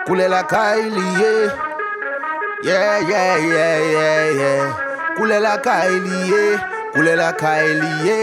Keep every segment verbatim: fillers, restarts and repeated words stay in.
Koulè lakay li ye. Yeah, yeah, yeah, yeah, yeah. Koulè lakay li ye. Koulè lakay li ye.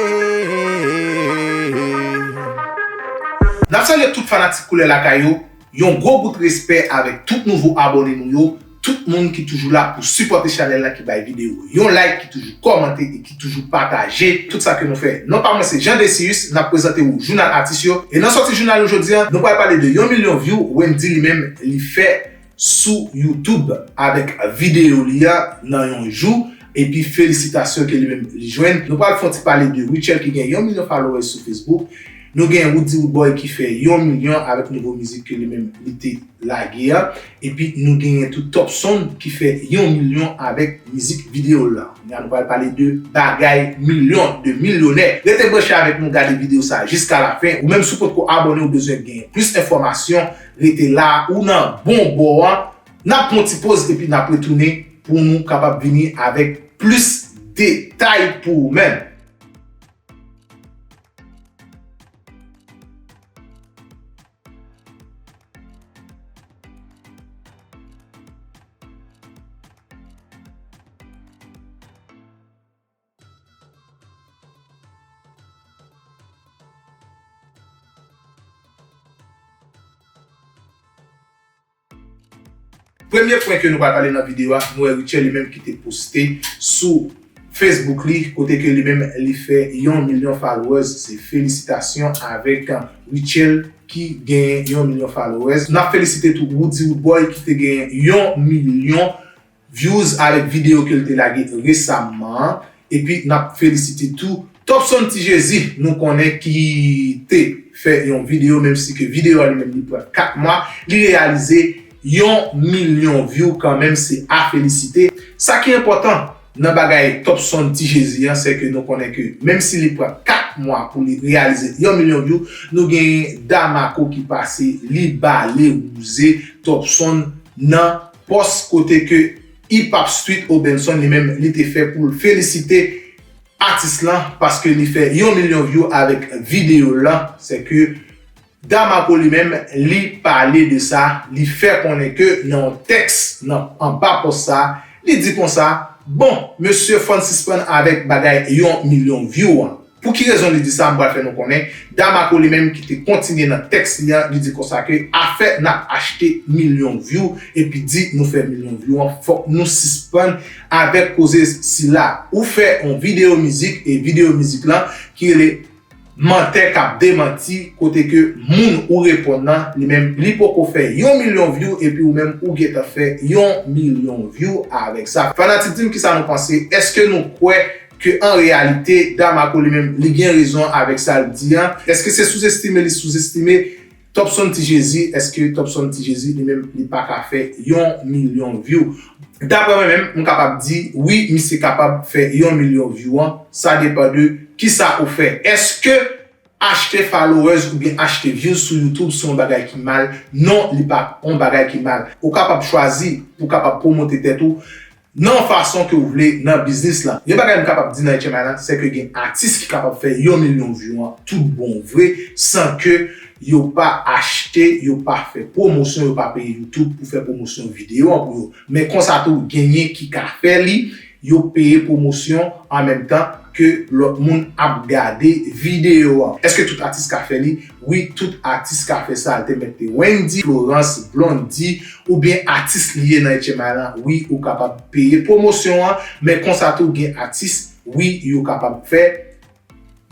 N ap salye tout fanatik Koulè Lakay yo. Yon gwo bout respè avèk tout nouvo abòne nou yo. Tout moun ki toujou la pou sipòte chanèl la, ki bay videyo yon like, ki toujou kòmante e ki toujou pataje tout sa ke nou fè. Non pa mwen se Jean Decius, n ap prezante ou jounal atis yo. E nan sòti jounal nou jodi a, nou pral pale de yon milyon view Wendyy li menm li fè sou YouTube avèk videyo li a nan yon jou, epi felisitasyon ke li menm li jwenn. Nou pral fè yon ti pale de Rutshelle ki gen yon milyon followers sou Facebook. Nou gen Roody Roodboy ki fè yon milyon avèk nouvo mizik ke li menm li te lage a. Epi nou genyen tou Topson ki fè yon milyon avèk mizik videyo l la. Kounye a nou pral pale de bagay milyon, de milyonè. Rete branche avèk nou, gade videyo sa a jiska lafen. Ou menm si w potko abòne, ou bezwen gen plis enfòmasyon, rete la, ou nan bon bò a. N ap pran yon ti poz epi n ap retounen pou nou kapab vini avèk plis detay pou ou menm. Premye pwen ke nou pral pale nan videyo a, nou wè Rutshelle li menm ki te poste sou Facebook li, kote ke li menm li fè yon milyon followers. Se felisitasyon avèk Rutshelle ki genyen yon milyon followers. N ap felisite tou Roody Roodboy ki te genyen yon milyon views avèk videyo ke l te lage resaman an. Epi n ap felisite tou Topson Ti Jezi, nou konnen ki te fè yon videyo, menm si ke videyo a li menm li pran kat mwa, li reyalize yon milyon view kanmenm, se a felisite. Sa ki enpòtan nan bagay Topson Ti Jezi an, se ke nou konnen ke menm si li pran kat mwa pou li reyalize yon milyon view, nou genyen Damaco ki pase, li bale wouze Topson nan pòs kote ke Hip Hop Street Obenson li menm li te fè pou l felisite atis lan paske li fè yon milyon view avèk videyo l lan. Se ke Damaco li menm li pale de sa, li fè konnen ke nan yon tèks nan anba pòs sa, li di konsa, bon, mesye fò n sispann avèk bagay yon milyon view an. Pou ki rezon li di sa, m pral fè nou konnen. Damaco li menm ki te kontinye nan tèks li an, li di konsa ke afè n ap achte milyon view epi di nou fè milyon view an, fòk nou sispann avèk koze sila. Ou fè yon videyo mizik e videyo mizik lan ki rele Mantè k ap demanti, kote ke moun ou reponn nan, li menm, li poko fè yon milyon view epi ou menm ou gentan fè yon milyon view avèk sa. Fanatik, di m kisa nou panse, èske nou kwè ke an reyalite, Damaco li menm, li gen rezon avèk sa l di an? Èske se souzestime li souzestime Topson Ti Jezi? Èske Topson Ti Jezi li menm, li pa ka fè yon milyon view? Daprè mwen menm, m kapab di, wi, misye kapab fè yon milyon view an. Sa depann de kisa ou fè. Èske achte followers oubyen achte views sou YouTube se yon bagay ki mal? Non, li pa yon bagay ki mal. Ou kapab chwazi pou kapab pwomote tèt ou nan yon fason ke w vle nan biznis lan. Yon bagay m kapab di nan H M I lan, se ke gen atis ki kapab fè yon milyon view an tout bon vre, san ke yo pa achte, yo pa fè pwomosyon, yo pa peye YouTube pou fè pwomosyon videyo an pou yo. Men konsa tou, genyen ki ka fè li, yo peye pwomosyon an menm tan ke lòt moun ap gade videyo an. Èske tout atis ka fè li? Wi, tout atis ka fè sa. Al te mèt te Wendyy, Florence, Blondy, oubyen atis li ye nan H M I lan, wi, ou kapab peye pwomosyon an, men konsa tou gen atis, wi, yo kapab fè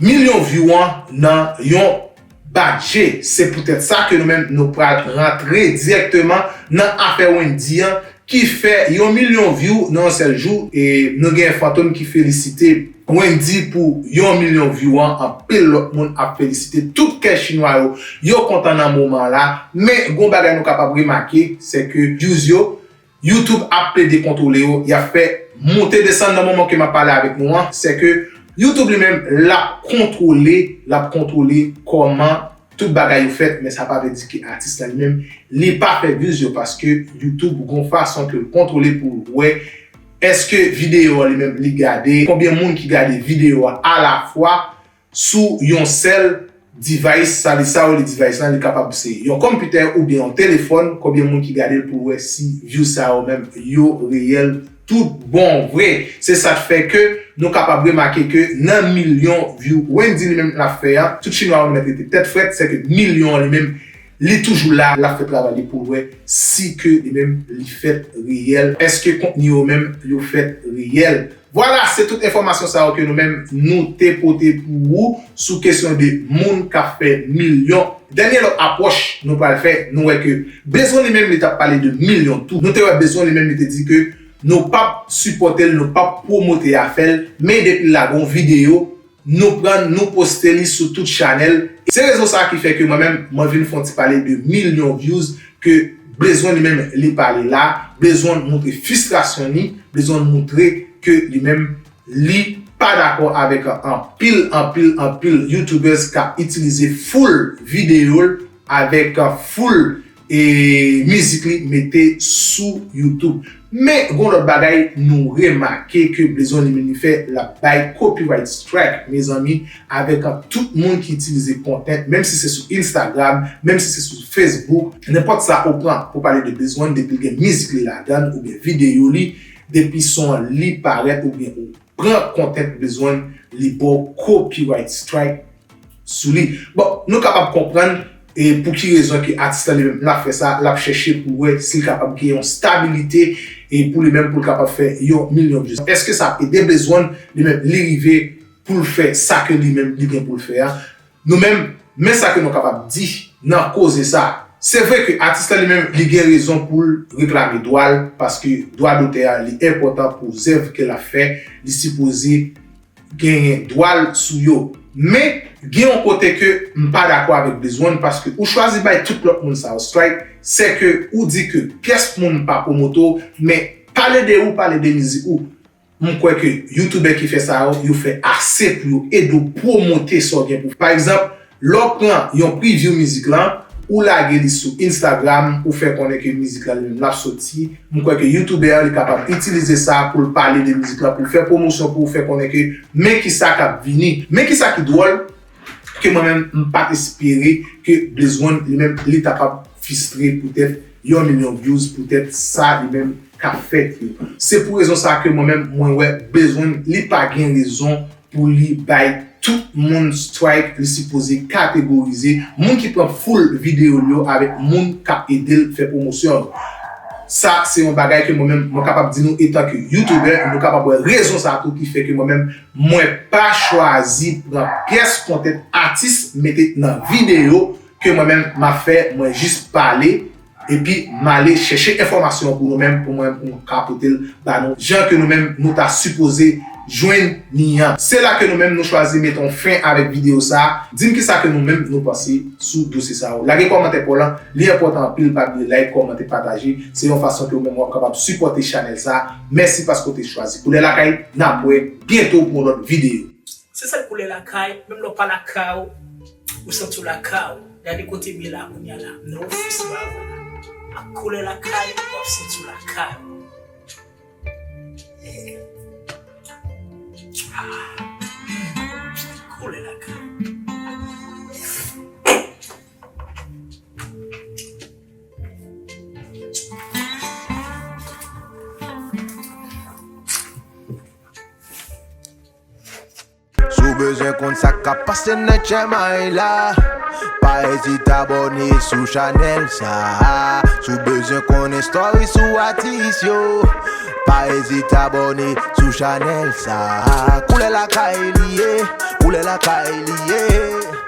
milyon view an nan yon badje. Se poutèt sa ke nou menm nou pral rantre dirèkteman nan afè Wendyy an ki fè yon milyon view nan yon sèl jou. E nou gen Fantom ki felisite Wendyy pou yon milyon view an. Anpil lòt moun ap felisite. Tout kè chinwa yo, yo kontan nan moman la. Men gon bagay nou kapab remake, se ke views yo, YouTube ap plede kontwole yo, y ap fè monte desann nan moman ke m ap pale avèk nou an, se ke YouTube li menm, l ap kontwole, l ap kontwole kòman tout bagay yo fèt, men sa pa vle di ke atis la li menm, li pa fè views yo, paske YouTube gon fason ke l kontwole pou l wè èske videyo a li menm li gade, konbyen moun ki gade videyo a alafwa sou yon sèl device, sa li sa yo li device lan, li kapab se yon konpitè oubyen yon telefòn, konbyen moun ki gade l pou wè si views sa yo menm yo reyèl tout bon vre. Se sa k fè ke nou kapab remake ke nan milyon view Wendy li menm l ap fè a, tout chinwa yo mèt rete tèt frèt, se ke milyon an li menm li toujou la, l ap fè travay li pou l wè si ke li menm li fèt reyèl, èske kontni yo menm yo fèt reyèl. Vwala, se tout enfòmasyon sa yo ke nou menm nou te pote pou ou sou kesyon de moun k ap fè milyon. Dènye lòt apwòch nou pral fè, nou wè ke Blezone li menm li t ap pale de milyon tou. Nou te wè Blezone li menm li te di ke nou p ap sipòte l, nou p ap pwomote afè l, men depi l lage yon videyo, nou pran l, nou poste li sou tout chanèl. Se rezon sa ki fè ke mwen menm, mwen vin fè yon ti pale de milyon views ke Blezone li menm li pale la. Blezone montre fristrasyon li, Blezone montre ke li menm li pa dakò avèk anpil, anpil, anpil YouTubers k ap itilize full videyo l avèk full e mizik li mete sou YouTube. Men gon lòt bagay nou remake ke Blezone li menm li fè, l ap bay copyright strike, mezanmi, avèk tout moun ki itilize content, menm si se sou Instagram, menm si se sou Facebook, nenpòt sa ou pran pou pale de Blezone, depi l gen mizik li ladan l oubyen videyo li, depi son an li parèt oubyen ou pran content Blezone, li ba w copyright strike sou li. Bon, nou kapab konprann e pou ki rezon ke atis la li menm l ap fè sa, l ap chèche pou wè si l kapab gen yon stabilite e pou li menm pou l kapab fè yon milyon views. Èske sa ap ede Blezone li menm li rive pou l fè sa ke li menm li gen pou l fè a? Nou menm, men sa ke nou kapab di nan koze sa. Se vre ke atis la li menm li gen rezon pou l reklame dwa l, paske dwa dotè a li enpòtan pou zèv ke l ap fè, li sipoze genyen dwa l sou yo. Men, gen yon kote ke m pa dakò avèk Blezone, paske ou chwazi bay tout lòt moun sa yo strike, se ke ou di ke pyès moun pa pwomote w, men pale de ou, pale de mizik ou. M kwè ke youtubè ki fè sa yo, yo fè ase pou yo ede w pwomote sa w gen pou fè. Pa egzanp, lè w pran yon preview mizik lan, ou lage li sou Instagram, ou fè konnen ke mizik lan li menm l ap soti. M kwè ke youtubè an li kapab itilize sa pou l pale de mizik lan, pou l fè pwomosyon, pou l fè konnen ke men kisa k ap vini. Men kisa ki dwòl, ke mwen menm m pa t espere ke Blaze One li menm li ta p ap fistre poutèt yon milyon views, poutèt sa li menm k ap fèt yo. Se pou rezon sa ke mwen menm mwen wè Blaze One li pa gen rezon pou li bay tout moun strike, li sipoze kategorize moun ki pran full videyo l yo avèk moun k ap ede l fè pwomosyon yo. Sa se yon bagay ke mwen menm mwen kapab di nou etanke youtubè, nou kapab wè rezon sa tou ki fè ke mwen menm mwen pa chwazi pran pyès content atis mete nan videyo ke mwen menm m ap fè, mwen jis pale epi m ale chèche enfòmasyon an pou nou menm, pou mwen pou m ka pote l ba nou jan ke nou menm nou ta sipoze jwenn li an. Se la ke nou menm nou chwazi mete yon fen avèk videyo sa. Di m kisa ke nou menm nou panse sou dosye sa yo. Lage kòmantè pa w lan, li enpòtan anpil, pa bliye like, kòmante, pataje. Se yon fason ke ou menm w ap kapab sipòte chanèl sa. Mèsi paske w te chwazi Koulè Lakay. N ap wè byento pou yon lòt videyo. Se sèl koulè lakay, menm lè w pa lakay ou, ou santi w lakay ou. Gade kote m ye la kounye a la, m nan ofis la. Ak koulè lakay, w ap santi w lakay ou. Ah, koulè lakay. Si w bezwen konn sa k ap pase nan tchèmay la, pa ezite abòne sou chanèl sa. Si w bezwen konnen story sou atis yo, pa ezite abòne sou chanèl sa. Koulè lakay li ye, koulè lakay li ye.